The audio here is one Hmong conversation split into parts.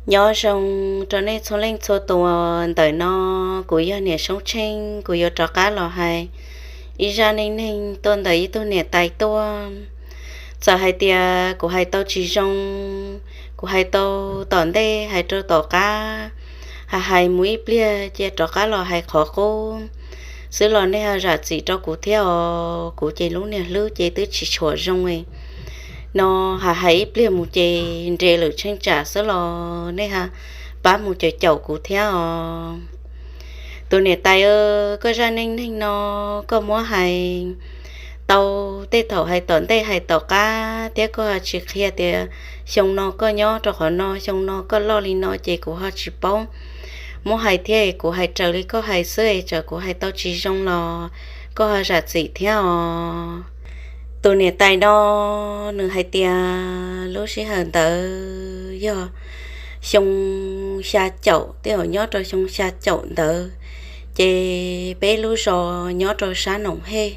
Nyob zoo rau nej txhua leej txhua tus. Ntawm no kuv yog Niam Soob Tsheej, kuv yuav rov qab los hais ib zaj neej neeg tuaj ntawm ib tug niam tais tuaj. Txawm hais tias kuv hais tau tsis zoo, kuv hais tau tom ntej hais rau tom qab, hais hais mus ib pliag cia rov qab los hais qhov qub xwb los nej ho zam txim rau kuv thiab os. Kuv ces lub niag hlwb ces twb tsis tshua zoo no, hais hais ib pliag mus ces nres lawm tsheej tsam xwb los nej ho pab mus caum caum kuv thiab os. Tus niam tais, koj zaj neej neeg no koj muab hais tau tej thaum hais tom ntej hais tom qab thiab koj ho tsis qhia tias xyoo no koj nyob rau qhov no, xyoo no koj loj li no ces kuv ho tsis paub muab hais thiab, kuv hais raws li koj hais xwb es tsam kuv hais tau tsis zoo los koj ho zam txim thiab os. Tus niam tais no nws hais tias lub sij hawm ntawd yog xyoo xya caum, tej zaum nyob rau xyoo xya caum ntawd, ces peb lub zos nyob rau sab Noom Hej,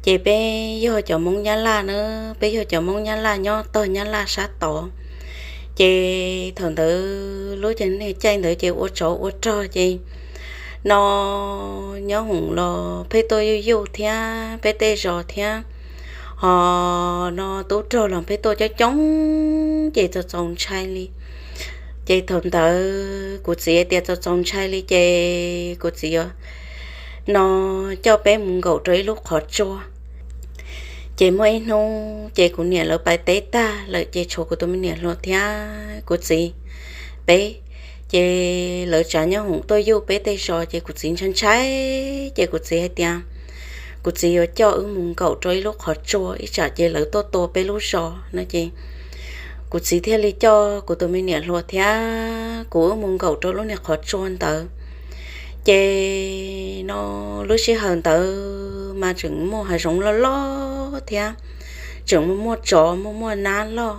ces peb yog cov Hmoob Nyab Laj na, peb yog cov Hmoob Nyab Laj nyob tog Nyab Laj sab tod. Ces thaum ntawd lub caij ntawd ces ua tsov ua rog ces no nyob hoom los pheej tuaj yuj yuj thiab peb tej zos thiab, ho no tub rog los pheej tuaj coob coob ces txaus txaus ntshai li. Ces thaum ntawd kuv txiv tias txaus txaus ntshai li ces kuv txiv yuav no coj peb mus nkaum rau ib lub qhov tsua. Ces muaj ib hnub ces kuv niam lawv pais teb tag lawm ces tshuav kuv tus me niam hluas thiab kuv txiv peb. Ces lawv tsav nyob hoom tuaj yuj peb tej zos ces kuv txiv ntshai ntshai, ces kuv txiv hais tias kuv txiv yuav coj wb mus nkaum rau ib lub qhov tsua ib tsam ces lawv tuaj tua peb lub zos no ces kuv txiv thiaj li coj kuv tus me niam hluas thiab kuv wb mus nkaum rau lub niag qhov tsua ntawd. Ces no lub sij hawm ntawd mas tseem muaj hav zoov loj loj thiab tseem muaj muaj tsov muaj muaj nab loj.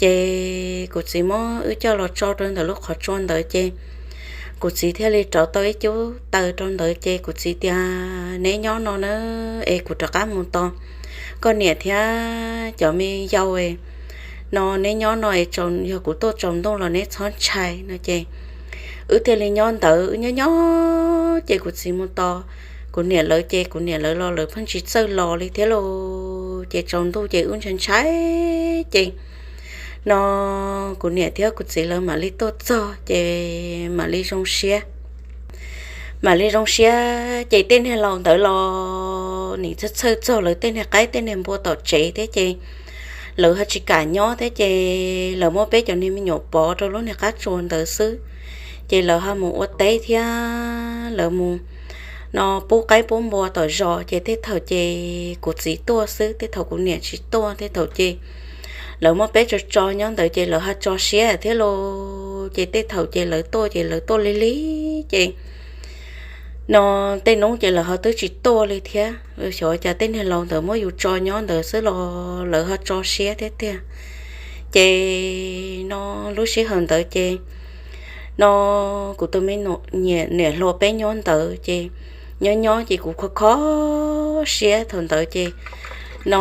Ces kuv txiv muab wb coj los tso rau ntawm lub qhov tsua ntawd ces kuv txiv thiaj li rauv tau ib cub taws rau ntawd ces kuv txiv tias neb nyob no na es kuv rov qab mus tos koj niam thiab cov me yau no, neb nyob no es yog kuv tuaj tsaus ntuj los neb txhob ntshai no ces wb thiaj li nyob ntawd wb nyob nyob ces kuv txiv mus tos kuv niam lawv ces kuv niam lawv los lawv pheej tsis txawj los li thiab lauj. Ces tsaus ntuj ces wb ntshai ntshai ces no kuv niam thiab kuv txiv lawv mam li tuaj txog ces mam li zoo siab mam li zoo siab ces tej niag laus ntawd los nim txhawj txhawj txog lawv tej niag qaib tej niag npua tom tsev thiab ces lawv ho tsis kam nyob thiab ces lawv muab peb cov niag me nyuam pov rau lub niag qab tsua ntawd xwb. Ces lawv ho mus ua teb thiab lawv mus no pub qaib pub npua tom zos ces tej thaum ces kuv txiv tuaj xwb, tej thaum kuv niam tsis tuaj, tej thaum ces lawv muab peb tso tso nyob ntawd ces lawv ho tso siab thiab lauj. Ces tej thaum ces lawv tuaj ces lawv tuaj lig lig ces no tej hnub ces lawv ho twb tsis tuaj li thiab. Xyov cas tej niag laus ntawd muab yus tso nyob ntawd xwb los lawv ho tso siab thiab tiag. Ces no lub sij hawm ntawd ces no kuv tus me niam hluas peb nyob ntawd ces nyob nyob ces kuv kho kho siab thaum ntawd ces no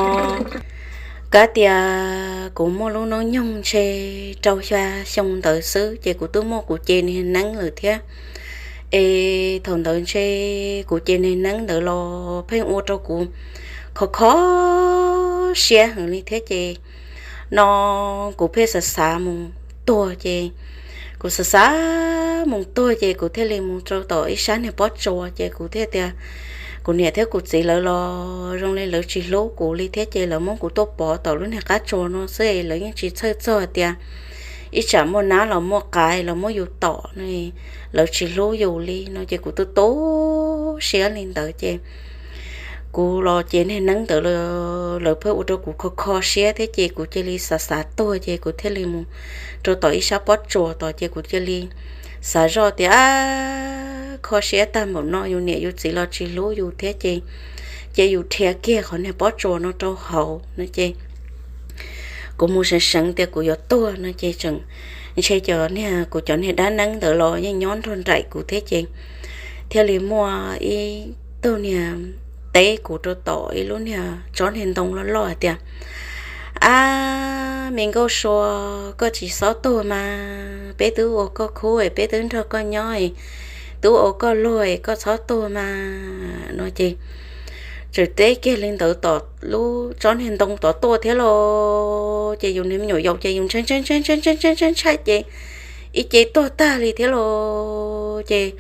kav tias kuv muaj lub hnub nyoog ntshe rau xya xyoo ntawd xwb ces kuv twb muaj kuv cev niag neeb lawm thiab. Es thaum ntawd ntshe kuv cev niag neeb ntawd los pheej ua rau kuv kho kho siab heev li thiab ces no kuv pheej xav xav mus tuag ces kuv xav xav mus tuag ces kuv thiaj li mus rau tom ib sab niag pob tsuas ces kuv thiaj tias kuv niam thiab kuv txiv lawv los zoo li lawv tsis hlub kuv li thiab ces lawv muab kuv tuaj pov tom lub niag qab tsuas no xwb es lawv yeej tsis txhawj txog tias ib tsam muaj nab los muaj qav los muab yus tom no, lawv tsis hlub yus li no ces kuv tu tu siab li ntawd ces kuv los ces niag neeb ntawd lawv pheej ua rau kuv kho kho siab thiab ces kuv cia li xav xav tuag ces kuv thiaj li mus rau tom ib sab pob tsuas tod ces kuv cia li xav zoj tias kho siab tag npaum no yus niam yus txiv los tsis hlub yus thiab ces ces yus dhia kiag qhov niag pob tsuas no rau hauv no ces kuv mus seev seev tias kuv yuav tuag no ces tseem ntshe cov niag kuv cov niag dab neeb ntawd los yeej nyob nrog nraim kuv thiab ces thiaj li muaj ib tug niag teb kuv rau tom ib lub niag tsob niag ntoo loj loj hais tias a me nkauj sua, koj tsis txhob tuag mas, peb twb ua koj khub, peb twb nrog koj nyob, twb ua koj luag, koj txhob tuag mas no ces txawm teb kiag li ntawd tom lub tsob niag ntoo tod tuaj thiab los. Ces yus niag me nyuam yaus ces yus ntshai ntshai ntshai ntshai ntshai ntshai ntshai ces ib ce tuag tag li thiab los. Ces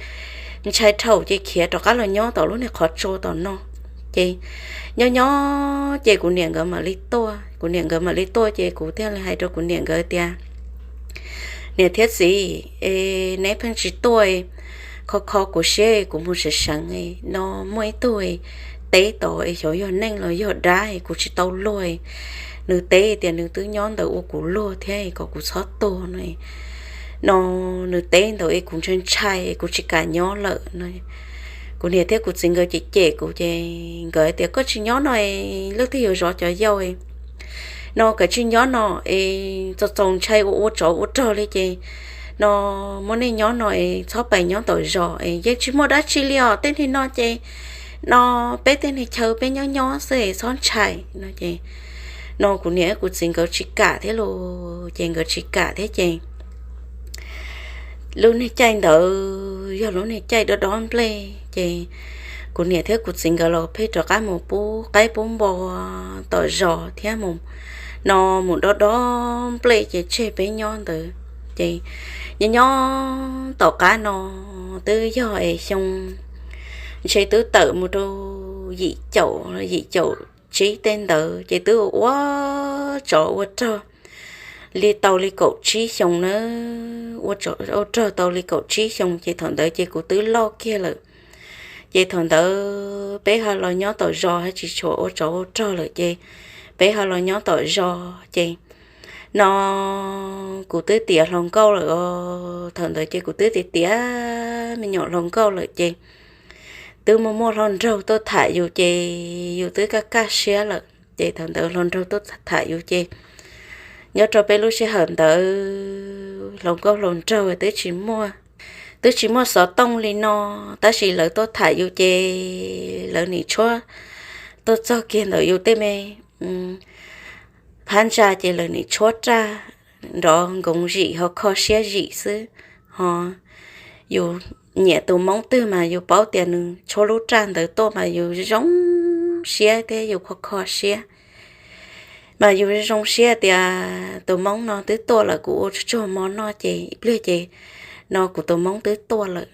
ntshai dhau ces khiav rov qab los nyob tom lub niag qhov tsua tom no. Ces nyob nyob ces kuv niam nkawd mam li tuaj, kuv niam nkawd mam li tuaj ces kuv thiaj li hais rau kuv niam nkawd tias, niam thiab txiv, es neb pheej tsis tuaj, kho kho kuv siab, kuv mus seev seev no, muaj ib tug teb tod es xyov yog neeg los yog dab, kuv tsis tau luag. Nws teb tias nws twb nyob ntawd ua kuv luag thiab kom kuv txhob tuag no. No nws teb ntawd es kuv ntshai ntshai, kuv tsis kam nyob lawm no. Kuv niam thiab kuv txiv nkawd cem cem kuv ces nkawd tias, koj tsis nyob no, leej twg yuav zov cov yau no, koj tsis nyob no es txaus txaus ntshai ua ua tsov ua rog li ces no, muab nej nyob no es txhob pais nyob tom zos es yeej tsis muaj dab tsi li os, tej niag no ces no peb tej niag chaw peb nyob nyob xwb es txhob ntshai no ces no kuv niam kuv txiv nkawd tsis kam thiab los ces nkawd tsis kam thiab ces lub niag caij ntawd yog lub niag caij dob dob nplej ces kuv niam thiab kuv txiv nkawd los pheej rov qab mus pub qaib pub npo tom zos thiab mus no mus dob dob nplej ces tseg peb nyob ntawd ces nyob nyob tom qab no twb yog es xyoo ntshe twb tawm mus rau yim caum yim caum tsib tej ntawd ces twb ua tsov ua rog li tau li kaum tsib xyoo na, ua tsov ua rog tau li kaum tsib xyoo ces thaum ntawd ces kuv twb loj kiag lawm. Ces thaum ntawd peb ho los nyob tom zos, tsis tshua ua tsov ua rog lawm ces peb ho los nyob tom zos ces no kuv twb tiav hluas nkauj lawm os. Thaum ntawd ces kuv twb tiav tiav me nyuam hluas nkauj lawm ces twb muaj muaj hluas nraug tuaj tham yus ces yus twb kaj kaj siab lawm ces thaum ntawd hluas nraug tuaj tham yus ces nyob rau peb lub sij hawm ntawd hluas nkauj hluas nraug twb tsis muaj, twb tsis muaj xov tooj li no, tab sis lawv tuaj tham yus ces lawv nim tshuab tuaj txog kiag ntawm yus tej me phab ntsa ces lawv nim tshuab raj nrov nkoos zim ho kho siab zim xwb ho. Yus nyiam tus Hmoob twg mas yus paub tias nws tshuab lub raj ntawd tuaj mas yus zoo siab thiab yus kho kho siab. Mas yus zoo siab tias tus Hmoob no twb tuaj lawm kuv ua tsuag tsuag hmo noj ces ib pliag ces no kuv tus Hmoob twb tuaj lawm.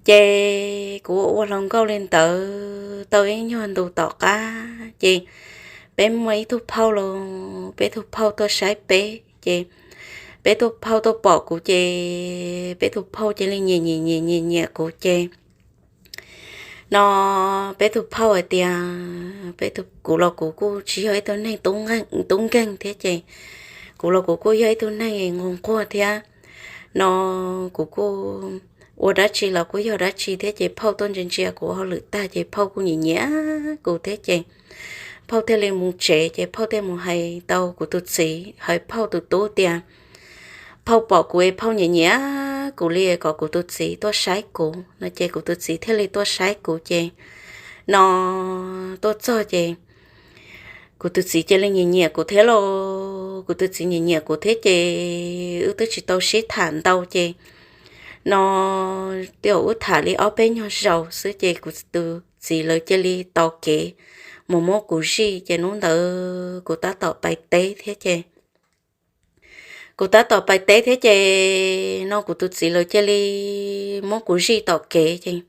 Ces kuv ua ua hluas nkauj li ntawd tau ib nyuag ntus tom qab ces peb muaj ib tug phauj los, peb tug phauj tuaj saib peb ces peb tug phauj tuaj pom kuv ces peb tug phauj cia li nyiam nyiam nyiam nyiam nyiam kuv ces no peb tug phauj hais tias, kuv los kuv kuj tsis yog ib tug neeg tub nkeeg thiab ces kuv los kuv kuj yog ib tug neeg nquag nquag thiab no kuv kuj ua dab tsi los kuj yog dab tsi thiab ces phauj tuaj ntsia ntsia kuv hauj lwm tag ces phauj kuj nyiam nyiam kuv thiab ces phauj thiaj li mus tsev ces phauj thiaj mus hais tau kuv tus txiv, hais phauj tus tub tias phauj pom kuv es phauj nyiam nyiam kuv li kom kuv tus txiv tuaj saib kuv no ces kuv tus txiv thiaj li tuaj saib kuv ces no tuaj txog ces kuv tus txiv cia li nyiam nyiam kuv thiab los, kuv tus txiv nyiam nyiam kuv thiab ces wb twb tsis tau sib tham ntau ces no twb yog wb tham li ob peb nyuag zaus xwb ces kuv tus txiv lawv cia li tos kev mus muab kuv zij ces hnub ntawd kuv tab tom pais teb thiab ces kuv tab tom pais teb thiab ces no kuv tus txiv lawv cia li muab kuv zij tom kev ces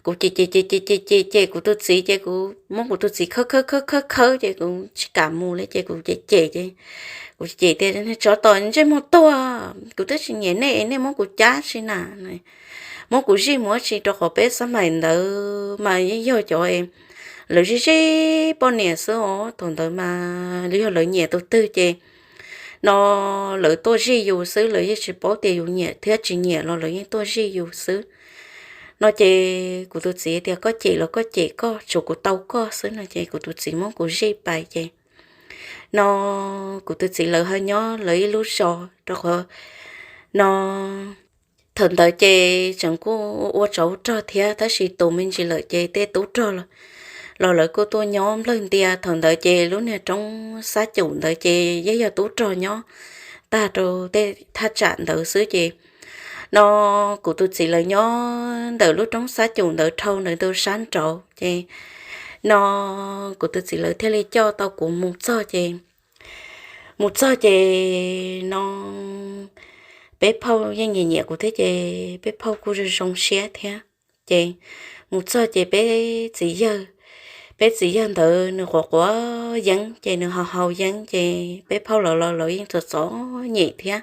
kuv cem cem cem cem cem cem kuv tus txiv ces kuv muab kuv tus txiv khawb khawb khawb khawb khawb ces kuv tsis kam mus li ces kuv cem cem ces kuv cem tias tsov tom ntsej muag tuag, kuv twb tsis nyiam nej nej muab kuv cab tsi na, muab kuv zij mus ua tsi rau qhov peb xab maim ntawd mas yeej yog cov lawv zij zij poj niam xwb os. Thaum ntawd mas yog lawv nyiam tus twg ces no lawv tuaj zij yus xwb, lawv yeej tsis paub tias yus nyiam thiab tsis nyiam los lawv yeej tuaj zij yus xwb no ces kuv tus txiv tias koj cem los koj cem koj, tsuav kuv tau koj xwb no ces kuv tus txiv muab kuv zij pais ces no kuv tus txiv lawv ho nyob lawv ib lub zos rau qhov no thaum ntawd ces tseem kuj ua tsov ua rog thiab tab sis tus me ntsis lawm ces tej tub rog los los lawv kuj tuaj nyob nplawg ntia. Thaum ntawd ces lub niag roob Xab Cum ntawd ces yeej yog tub rog nyob tag rau tej thaj tsam ntawd xwb ces no kuv tus txiv lawv nyob ntawm lub roob Xab Cum ntawd dhau ntawd ntawm sab nraud ces no kuv tus txiv lawv thiaj li coj tau kuv mus txog ces mus txog ces no peb phauj yeej nyiam nyiam kuv thiab ces peb phauj kuj zoo zoo siab thiab. Ces mus txog ces peb txiv yawg, peb txiv yawg ntawd nws quav quav yeeb ces nws haus haus yeeb ces peb phauj lawv los lawv yeej txom txom nyem thiab.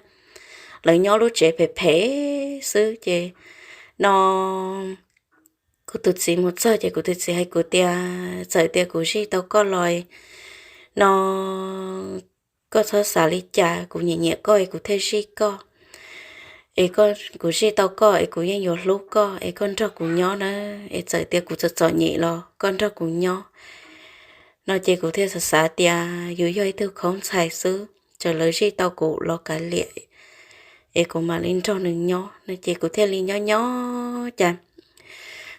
Lawv nyob lub tsev phem phem xwb ces no kuv tus txiv mus txog ces kuv tus txiv hais kuv tias txawm tias kuv zij tau koj los no koj txhob xav li cas, kuv nyiam nyiam koj es kuv thiaj zij koj. Es kuv zij tau koj es kuv yeej yuav hlub koj es koj nrog kuv nyob na, es txawm tias kuv txom txom nyem los koj nrog kuv nyob no ces kuv thiaj xav xav tias yus yog ib tug khaub ntxhais xwb, txawm lawv zij tau kuv los kav liam es kuv mam li nrog nws nyob no ces kuv thiaj li nyob nyob cas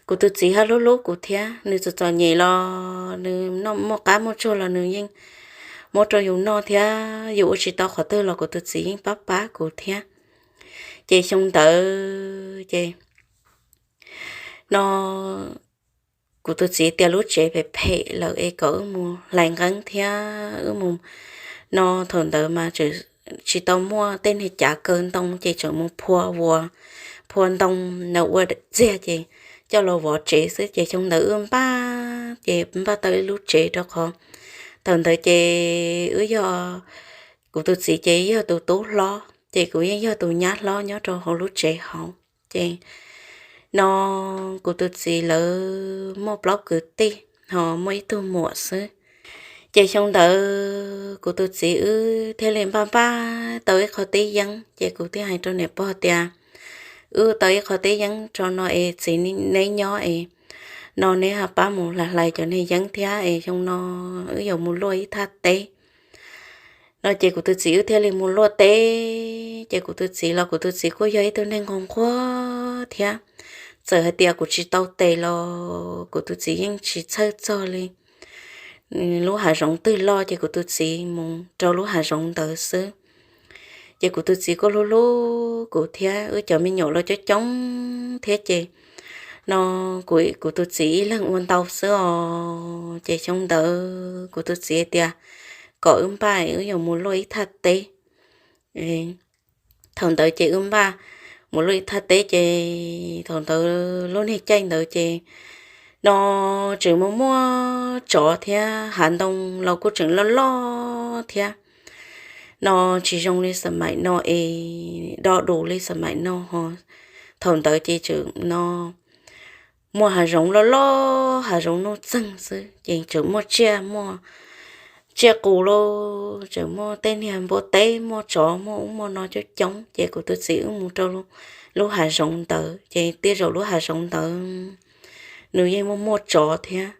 kuv tus txiv haj hlub hlub kuv thiab. Nws txom txom nyem los nws noj muaj qab muaj tsuag los nws yeej muab rau yus noj thiab, yus ua tsis tau qhov twg los kuv tus txiv yeej pab pab kuv thiab. Ces xyoo ntawd ces no kuv tus txiv tias lub tsev phem phem lawm es kom wb mus hlais nqeeb thiab wb mus no thaum ntawd mas tsis tau muaj tej niag cav kaw ntoo ces tseem mus phua uas phua ntoo na ua txiag ces coj los vov tsev xwb ces xyoo ntawd wb npaj ces npaj tau ib lub tsev rau qhov thaum ntawd ces wb yog kuv tus txiv ces yog tus tub hlob ces kuv yeej yog tus nyab hlob nyob rau hauv lub tsev hauv ces no kuv tus txiv lawv muaj plaub kwv tij ho muaj ib tug muam xwb. Ces xyoo ntawd kuv tus txiv wb thiaj li npaj npaj tau ib qho teb yeeb ces kuv thiaj hais rau niam pog tias wb tau ib qho teb yeeb rau no es txiv neb nyob es no neb pab mus hlais hlais cov niag yeeb thiab es xyoo no wb yuav mus luaj ib thaj teb no ces kuv tus txiv wb thiaj li mus luaj teb ces kuv tus txiv los kuv tus txiv kuj yog ib tug neeg nquag nquag thiab. Txawm hais tias kuv tsis tau tes los kuv tus txiv yeej tsis txhawj txog li. Lub hav zoov twg loj ces kuv tus txiv mus rau lub hav zoov ntawd xwb. Ces kuv tus txiv kuj hlub hlub kuv thiab wb cov me nyuam los coob coob thiab ces no kuv tus txiv ib leeg ua ntau xwb os ces xyoo ntawd kuv tus txiv tias kom wb npaj wb yuav mus luaj ib thaj teb. Thaum ntawd ces wb npaj mus luaj ib thaj teb ces thaum ntawd lub niag caij ntawd ces no tseem mus muaj tsov thiab hav ntoo los kuj tseem loj loj thiab no tsis zoo li xab maim no es do dus li xab maim no ho. Thaum ntawd ces tseem no muaj hav zoov loj loj hav zoov nuj txeeg xwb ces tseem muaj tsiaj, muaj tsiaj qus lauj, tseem muaj tej niag npua teb, muaj tsov, muaj ub muaj no coob coob ces kuv tus txiv wb mus rau lub hav zoov ntawd ces tej zaum lub hav zoov ntawd nws yeej muaj muaj tsov thiab.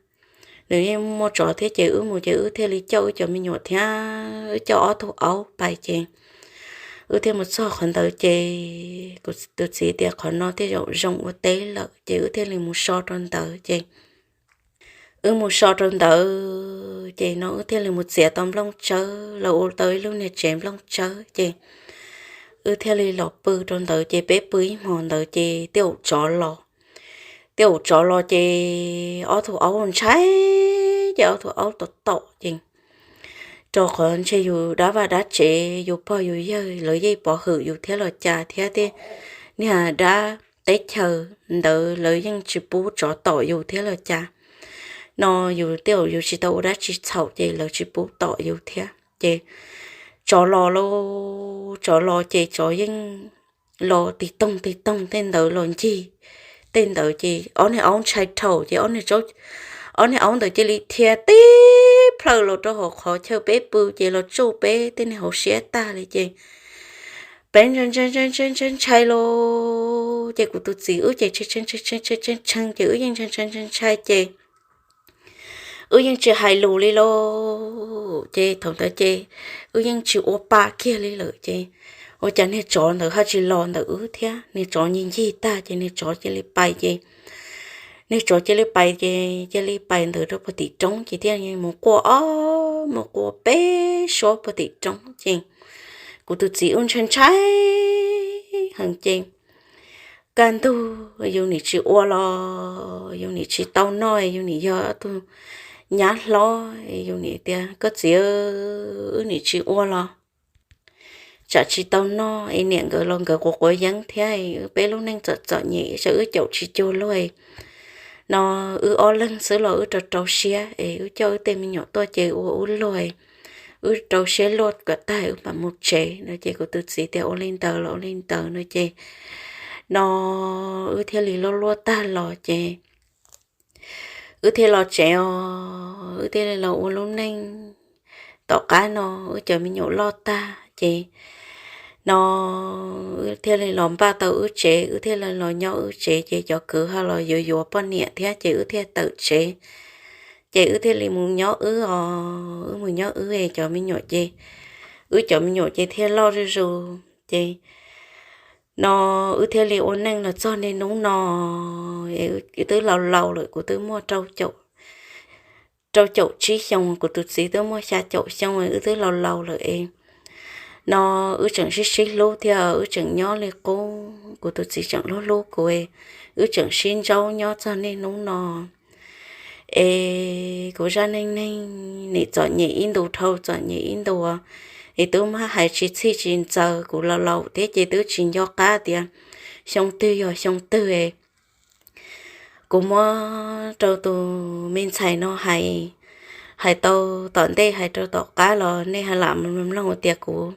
Nws yeej muaj tsov thiab ces wb mus ces wb thiaj li coj wb cov me nyuam thiab wb coj ob tug aub pais ces wb thiaj mus txog qhov ntawd ces kuv tus txiv tias qhov no tej zaum zoo ua teb lawm ces wb thiaj li mus so rau ntawd ces wb mus so rau ntawd ces no wb thiaj li mus txiav tau nplooj tsawb los ua tau ib lub niag tsev nplooj tsawb ces wb thiaj li los pw rau ntawd ces peb pw ib hmo ntawd ces tej zaum tsov los, tej zaum tsov los ces ob tug aub ntshai, ces ob tug aub tom tom ces rau qhov ntshe yus dab vaj dab tsev yus pog yus yawg lawv yeej pov hwm yus thiab los cas thiab tej niag dab teb chaws ntawd lawv yeej tsis pub tsov tom yus thiab los cas no yus tej zaum yus tsis tau ua dab tsi txhaum ces lawv tsis pub tom yus thiab ces tsov los lauj, tsov los ces tsov yeej los tig toog tig toog tej ntawd los ncig tej ntawd ces ob niag aub ntshai dhau ces ob niag aub ntawd cia li dhia tib plhaw los rau hauv qhov chaw peb pw ces los tsuj peb tej niag hauv siab tag li ces peb ntshai ntshai ntshai ntshai ntshai lauj ces kuv tus txiv wb ces tshee tshee ces wb yeej ntshai ntshai ntshai ntshai ces wb yeej tsis hais lus li lauj ces thaum ntawd ces wb yeej tsis ua pa kiag li lawm ces ua cas niag tsov ntawd haj tsis los ntawm wb thiab, niag tsov ncig ncig tag ces niag tsov cia li pais ces Niag tsov cia li pais ces cia li pais ntawd rau puag tim roob ces thiaj mus quaj ob mus quaj peb suab puag tim roob ces kuv tus txiv wb ntshai ntshai heev ces kaj ntug yus nim tsis ua los yus nim tsis tau noj, yus nim yog tug nyab hlob, yus nim tias koj txiv, wb nim tsis ua los tsam tsis tau noj es niam nkawd los nkawd quav quav yeeb thiab, wb peb lub neej txom txom nyem, wb caum tsis cuag luag. No wb ob leeg xwb los wb rau rau siab es wb coj wb tej me nyuam tuaj ces ua wb luag, wb rau siab luaj kom tag wb mam mus tsev no ces kuv tus txiv tias ua li ntawd los ua li ntawd no ces no wb thiaj li luaj luaj tag los ces wb thiaj los tsev os, wb thiaj li los ua lub neej. Tom qab no wb cov me nyuam loj tag ces no wb thiaj li los npaj tau wb tsev, wb thiaj li los nyob wb tsev ces cov kwv ho los yuav yuav poj niam thiab ces wb thiaj tawm tsev. Ces wb thiaj li mus nyob wb os, wb mus nyob wb cov me nyuam ces wb cov me nyuam ces thiaj loj zuj zus ces no wb thiaj li ua neej los txog niaj hnub no es wb twb laus laus lawm, kuv twb muaj rau caum tsib xyoo, kuv tus txiv twb muaj xya caum xyoo, wb twb laus laus lawm es no wb tseem sib sib hlub thiab wb tseem nyob li qub, kuv tus txiv tseem hlub hlub kuv, wb tseem sib ntsaub nyob txog niaj hnub no. Es kuv zaj neej neeg nim txom nyem ib ntus dhau txom nyem ib ntus es twb muab hais tsis txhij tsis ntxaws, kuv laus laus thiab ces twb tsis nco qab tias xyoo twg yog xyoo twg. Kuv muab rau tus me ntxhais no hais, hais tau tom ntej hais rau tom qab los nej ha lam mloog tias kuv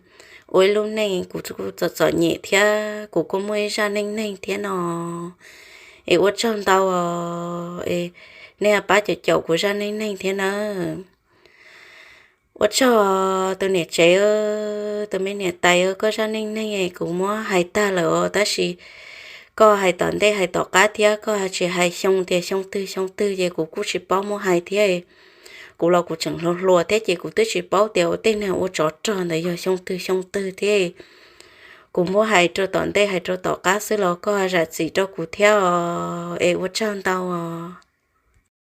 ua ib lub neej kuv kuj txom txom nyem thiab kuv kuj muaj ib zaj neej neeg thiab no. Es ua tsaug ntau os, nej pab caum caum kuv zaj neej neeg thiab nawb. Ua tsaug tus niam tsev, tus me niam tais, koj zaj neej neeg kuv muab hais tag lawm os, tab sis koj hais tom ntej hais tom qab thiab koj tsis hais xyoo tias xyoo twg xyoo twg ces kuv kuj tsis paub muab hais thiab. Kuv los kuv tseem hluas hluas thiab ces kuv twb tsis paub tias ua tej neeg ua tsov rog ntawd yog xyoo twg xyoo twg thiab. Kuv muab hais rau tom ntej hais rau tom qab xwb los koj zam txim rau kuv thiab os, es ua tsaug ntau os.